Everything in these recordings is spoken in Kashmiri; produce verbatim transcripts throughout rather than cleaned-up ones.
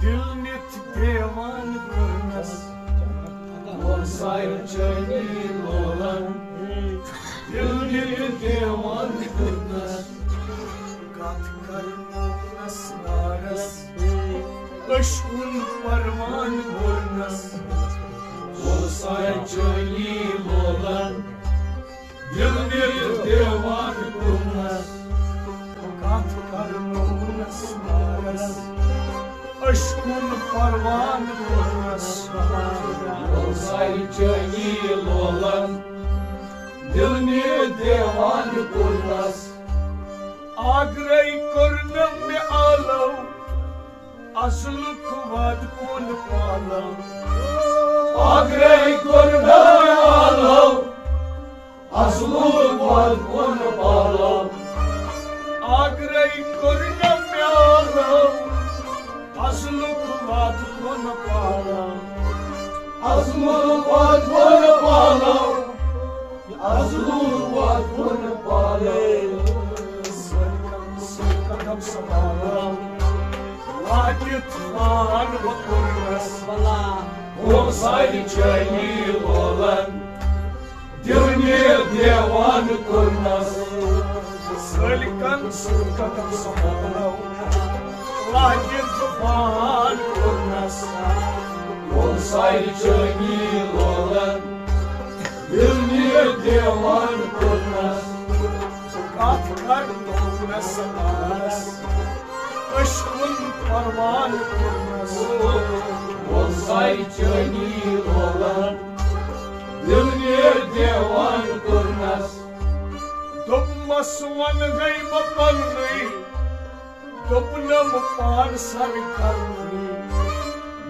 دِل نِتھ دیوان کوٚرنَس۔ وۄنۍ سارِ چٲنی لولَن۔ دِل نِتھ دیوان کوٚرنَس۔ کَتھ کَرنوونَس نارَس۔ عشقُن پروان کوٚرنَس۔ وۄنۍ سارِ چٲنی لولَن۔ دِل نِتھ دیوان کوٚرنَس۔ کَتھ کَرنوونَس نارَس۔ عشقُن پروان کوٚرنَس۔ وۄنۍ سارِ چٲنی لولَن۔ دِل نِتھ دیوان کوٚرنَس۔ آگرے کوٚرنَم مےٚ آلو۔ اصلُک وعدٕ کُن پالو۔ آگرے کوٚرنَم آلو۔ اصلُک وعدٕ کُن پالو۔ آگرے کوٚرنَم آلو۔ اصلُک وعدٕ کُن پالو۔ اصلُک وعدٕ کُن پالو۔ اصلُک وعدٕ کُن پالو۔ سٲنۍ قدم سنبھالو۔ واتِتھ مان وۄنۍ کوٚرنَس۔ وۄنۍ سارِ چٲنی لولَن۔ دِل نِتھ دیوان کوٚرنَس۔ سٲنۍ قدم سنبھالو۔ واتِتھ مان کوٚرنَس۔ وۄنۍ سارِ چٲنی لولَن۔ دِل نِتھ دیوان کوٚرنَس۔ کَتھ کَرنوونَس نارَس۔ عشقُن پروان کوٚرنَس۔ وۄنۍ سارِ چٲنی لولَن۔ دِل نِتھ دیوان کوٚرنَس۔ دوٚپمَس وَنہٕ ہے بہٕ پَننُے۔ دوٚپنَم پان سَر کَرنُے۔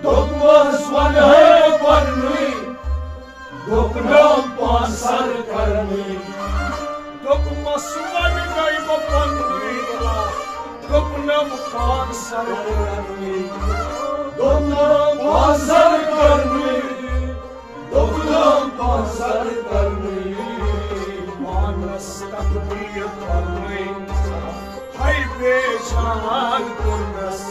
دوٚپمَس وَنہٕ ہے بہٕ پَننُے۔ دوٚپنَم پان سَر کَرنُے۔ دوٚپمَس وَنہٕ ہے بہٕ پَننُے۔ دوٚپنَم پان سَر کَرنُے۔ دوٚپنَم پان سَر کَرنُے۔ دوٚپنَم پان سَر کَرنُے۔ پانَس تقدیٖر پَننُے۔ ہَے بے جان کوٚرنَس۔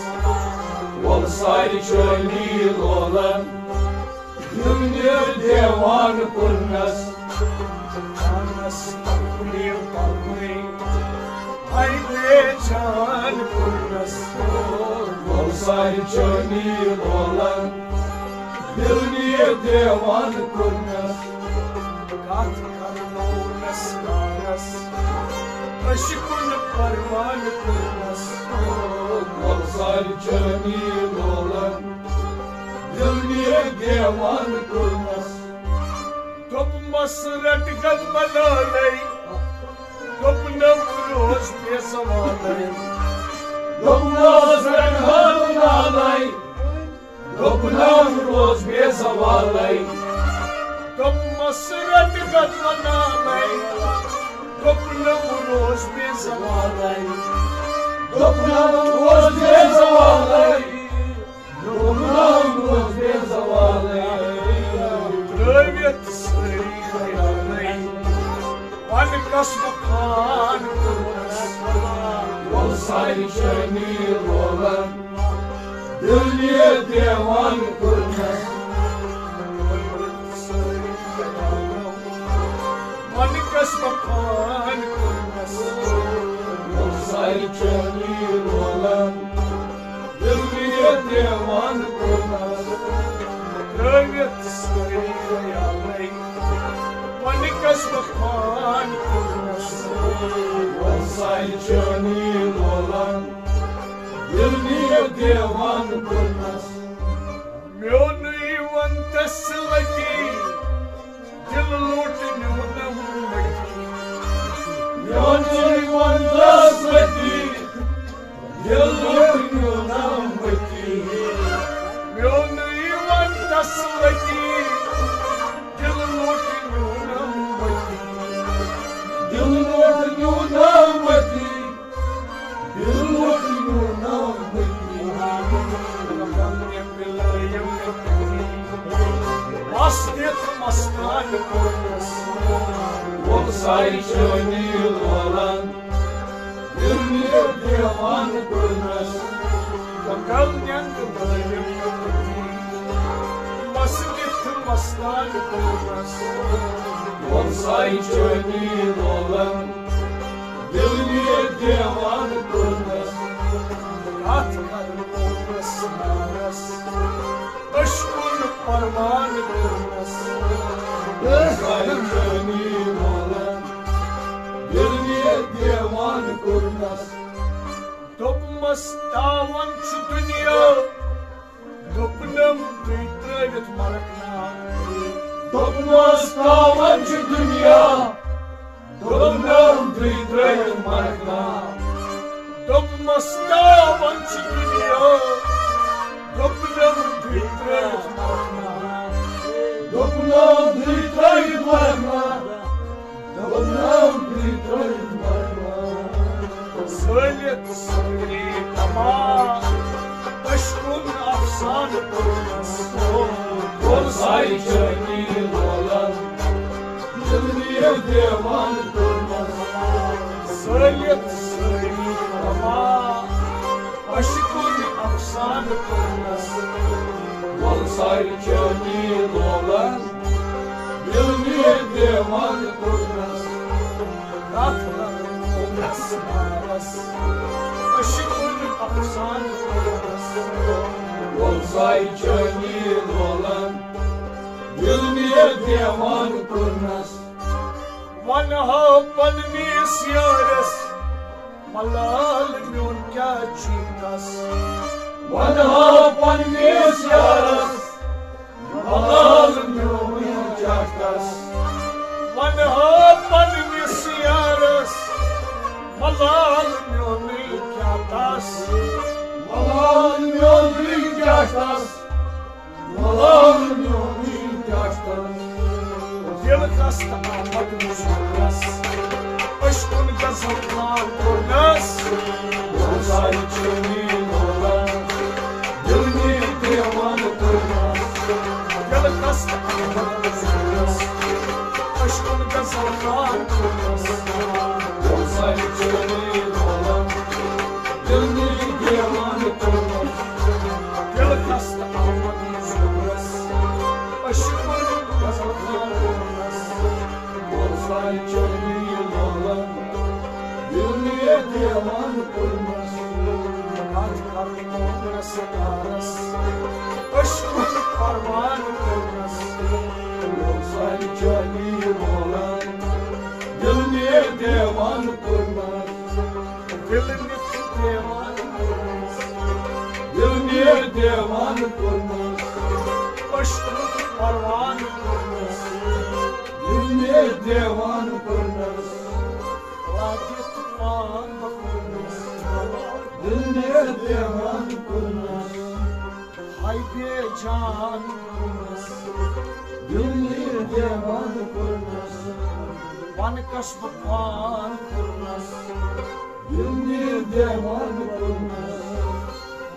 وۄنۍ سارِ چٲنی لولَن۔ دِل نِتھ دیوان کوٚرنَس۔ پانَس تقدیٖر پَننُے۔ ہَے بے جان کوٚرنَس۔ وۄنۍ سارِ چٲنی لولَن۔ دِل نِتھ دیوان کوٚرنَس۔ کَتھ کَرنوونَس نارَس۔ عشقُن پروان کوٚرنَس۔ وۄنۍ سارِ چٲنی لولَن۔ دِل نِتھ دیوان کوٚرنَس۔ دوٚپمَس رَٹہٕ گَن بَناوَے۔ دوٚپنَم روز بے زوالَے۔ دوٚپمَس رَٹہٕ گَن بَناوَے۔ دوٚپنَم روز بے زوالَے۔ دوٚپمَس رَٹہٕ گَن بَناوَے۔ دوٚپنَم روز بے زوالَے۔ دوٚپنَم روز بے زوالَے۔ دوٚپنَم روز بے زوالَے۔ ترٛٲوِتھ سٲری خیالَے۔ پَنہٕ قسمہٕ خان کوٚرنَس۔ وۄنۍ سارِ چٲنی لولَن۔ دِل نِتھ دیوان کوٚرنَس۔ پَنہٕ قسمہٕ خان کوٚرنَس۔ وۄنۍ سارِ چٲنی لولَن۔ دِل نِتھ دیوان کوٚرنَس۔ ترٛٲوِتھ سٲری خیالَے۔ پَنہٕ قسمہٕ خان کوٚرنَس۔ وۄنۍ سارِ چٲنی لولَن۔ دِل نِتھ دیوان کوٚرنَس۔ میونُے وَن تَس لَگی۔ دِل لوٚٹ نیونَم مٔتی۔ میونُے وَن تَس لَگی۔ دِل لوٚٹ نیونَم مٔتی۔ میونُے وَن تَس لَگی۔ دِل لوٚٹ نیونَم مٔتی۔ دِل لوٚٹ نیونَم مٔتی۔ دِل لوٚٹ نیونَم مٔتی۔ مَس دِتھ مَستان کوٚرنَس۔ وۄنۍ سارِ چٲنی لولَن۔ دِل نِتھ دیوان کوٚرنَس۔ کَل نٮ۪نٛدٕ لٲوِتھ مستان کوٚرنس، وۄنساے چٲنی لولن، دِل نیر دیوان کوٚرنس۔ کتھ کرٕ مومس نارس، عشقُن پروان کوٚرنس، وۄنساے چٲنی لولن، دِل نیر دیوان کوٚرنس۔ دوٚپمس، تاوان چھُ دُنیا، دوٚپنم، تُہۍ ترٲوِتھ مرکنا۔ دوٚپمس، تاوان چھُ دُنیا، دوٚپنم، تُہۍ ترٲوِتھ مرکنا۔ دوٚپمس، تاوان چھُ دُنیا، دوٚپنم، تُہۍ ترٲوِتھ مرکنا۔ دوٚپنم، تُہۍ ترٲوِتھ مرکنا۔ دوٚپنم، تُہۍ ترٲوِتھ مرکنا۔ زٲلِتھ سٲری تمام، عشقُن افسانہٕ کوٚرنس، وۄنساے چٲنی لولن، دِل نیر دیوان کوٚرنس۔ زٲلِتھ سٲری تمام، عشقُن افسانہٕ کوٚرنس، وۄنساے چٲنی لولن، دِل نیر دیوان کوٚرنس۔ کتھ کرٕ مومس نارس، عشقُن افسانہٕ کوٚرنس، وۄنساے چٲنی لولن، دِل نیر دیوان کوٚرنس۔ ونہٕ ہا پننِس یارس، ملال میون کیٛاہ چھُے تس؟ ونہٕ ہا پننِس یارس، ملال میون کیٛاہ تس؟ ونہٕ ہا پننِس یارس، ملال میون کیٛاہ تس؟ ملال میون کیٛاہ تس؟ ملال میون کیٛاہ تس؟ دِل دست آمد مزورس، عشقُن غزل خان کوٚرنس۔ وۄنساے چٲنی لولن، دِل نیر دیوان کوٚرنس۔ دِل دست آمد مزورس، عشقُن غزل خان کوٚرنس۔ وۄنساے چٲنی لولن، دِل نیر دیوان کوٚرنس۔ دِل دست آمد مزورس، عشقُن غزل خان کوٚرنس۔ وۄنساے چٲنی لولن، دِل نیر دیوان کوٚرنس۔ کتھ کرٕ مومس نارس، عشقُن پروان کوٚرنس۔ وۄنساے چٲنی لولن، دِل نیر دیوان کوٚرنس۔ دِل نیر دیوان کوٚرنس۔ دِل نیر دیوان کوٚرنس۔ عشقُن پروان کوٚرنس۔ دِل نیر دیوان کوٚرنس۔ لٲگِتھ پان بہٕ کوٚرنس۔ دِل نیر دیوان کوٚرنس۔ ہاے بے جان کوٚرنس۔ دِل نیر دیوان کوٚرنس۔ وَنہٕ کَس بہٕ پان کوٚرنس۔ دِل نیر دیوان کوٚرنس۔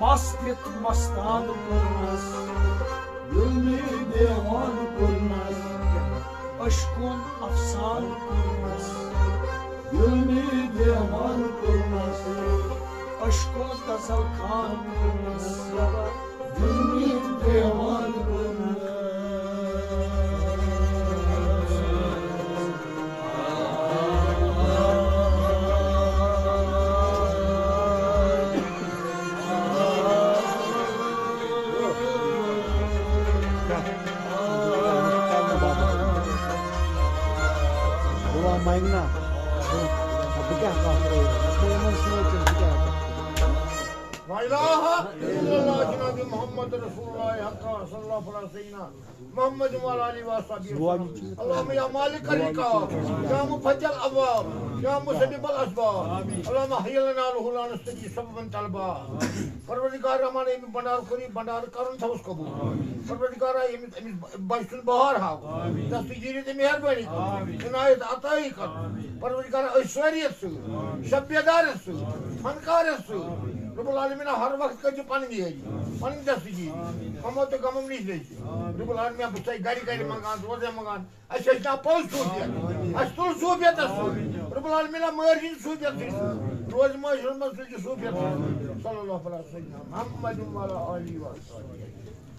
مَس دِتھ مَستان کوٚرنس۔ دِل نیر دیوان کوٚرنس۔ عشقُن افسان کوٚرنس۔ دِل نیر دیوان کوٚرنس۔ عشقُن غزل خان کوٚرنس۔ دِل نیر دیوان کوٚرنس۔ غلام مینگنا۔ بہٕ کیٛاہ کَتھ کرٕ؟ بہٕ یِمَن سۭتۍ چھُس، بہٕ کیٛاہ کَتھ کرٕ؟ لا الہ الا اللہ جناب محمد رسول اللہ حق صلی اللہ علیہ وسلم۔ محمد وعلى آله وصحبه وسلم۔ اللهم يا مالك الرزق، يا مفتح الأبواب، يا مسبب الأسباب۔ اللهم هيئ لنا له لنا سببا طلبا۔ پروردگار رحمان، أمۍ بنڈار کوٚر، یہِ بنڈار کرُن تھاوُس قبول۔ پروردگارا، أمِس، أمِس بچہٕ سُنٛد بہار ہاو۔ دستگیری تہٕ مہربٲنی کر۔ عنایت عطایی کر۔ پروردگارا، أسۍ سٲری یَتھ سۭتۍ، شب بیدارَس سۭتۍ، فنکارَس سۭتۍ۔ رب العالمین، ہر وقت کٔرۍ زِ پنٕنۍ یٲری، پنٕنۍ دستگیری، غمو تہٕ غمو نِش لٔگۍ زِ۔ رب العالمین، بہٕ چھُسے گرِ گرِ منٛگان، روزے منٛگان۔ اَسہِ ہیٚچھناو پوٚز صوٗفیت۔ اَسہِ تُل صوٗفیتَس سۭتۍ۔ رب العالمین، مٲرۍ زِن صوٗفیت سۭتۍ۔ روزِ معاشرَس منٛز تُلہِ صوٗفیت سۭتۍ۔ صلی اللہ علیہ وسلم۔ محمد وعلی آلہ وصحبہ۔